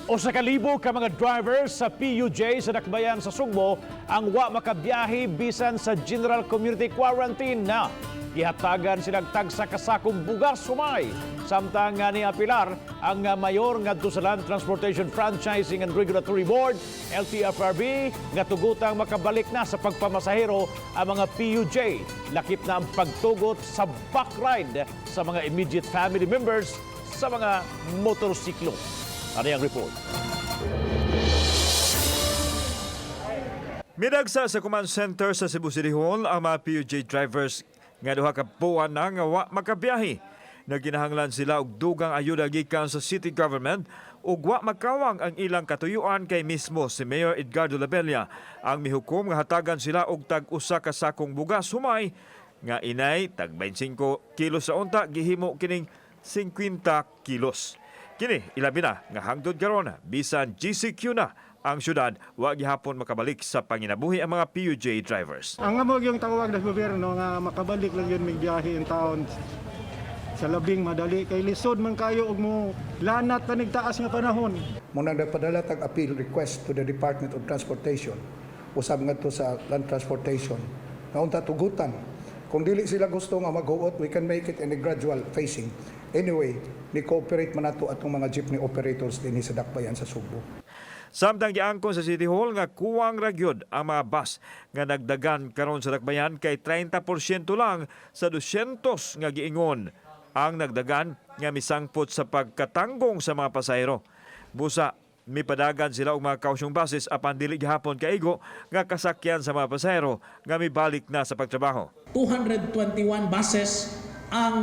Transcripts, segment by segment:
1,000 ka mga drivers sa PUJ sa Dakbayan sa Sugbo ang wa makabiyahe bisan sa General Community Quarantine na. Gihatagan silang tagsa kasakong bugas sumay. Samtang nga ni-apilar ang mayor ngadto sa Land Transportation Franchising and Regulatory Board, LTFRB, nga tugutang makabalik na sa pagpamasahero ang mga PUJ. Lakip na ang pagtugot sa backride sa mga immediate family members sa mga motorsiklo. Ano yung report? Midagsa sa command center sa Cebu City Hall ang mga PUJ drivers nga 2 ka buwan na nga wa makabiyahe. Nagkinahanglan sila og dugang ayuda gikan sa city government ug wa makawang ang ilang katuyuan kay mismo si Mayor Edgardo Labella ang mihukom nga hatagan sila og tag usa ka sakong bugas humay nga inay tag 25 kilos sa unta, gihimo kining 50 kilos. Kini ilabi na nga hangtod karon, bisan GCQ na ang syudad, wa gihapon makabalik sa panginabuhi ang mga PUJ drivers. Ang amo yung tawag ng gobyerno nga makabalik lang yun mig biyahe in town sa labing madali kay lisod man kayo og mo lanat panig taas nga panahon. Mao nang nagpadala tag appeal request to the Department of Transportation usab ngadto sa Land Transportation nga unta tugutan. Kung dili sila gusto nga maghuot, we can make it in a gradual phasing. Anyway, ni cooperate man nato atong mga jeepney operators dinhi sa Dakbayan sa Sugbo. Samtang giangkon sa City Hall nga kuwang ra gyud ang mga bus nga nagdagan karon sa Dakbayan kay 30% lang sa 200 nga giingon ang nagdagan nga misangpot sa pagkatanggong sa mga pasahero. Busa mipadagan sila og mga kausyong buses apan dili gihapon kaigo nga kasakyan sa mga pasahero nga mibalik na sa pagtrabaho. 221 buses ang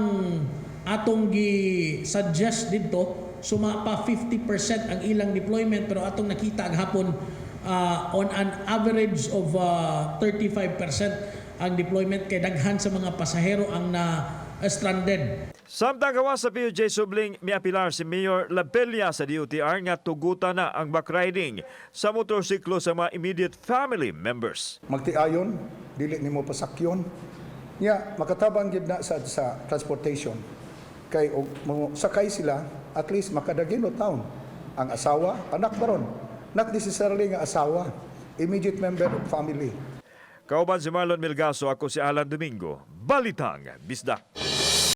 atong gi-suggest didto, suma pa 50% ang ilang deployment, pero atong nakita ang hapon on an average of 35% ang deployment kay daghan sa mga pasahero ang na stranded. Samtang gawas sa PUJ Subling, miapilar si Mayor Labella sa DOTR nga tugutan na ang backriding sa motorsiklo sa mga immediate family members. Magtiayon, dili nimo pasakyon. Nya makatabang gid na sa transportation. Kay og mo sakay sila, at least makadagin og town. Ang asawa, anak baron. Not necessarily nga asawa, immediate member of family. Kauban si Marlon Milgaso, ako si Alan Domingo. Balitang Bisdak.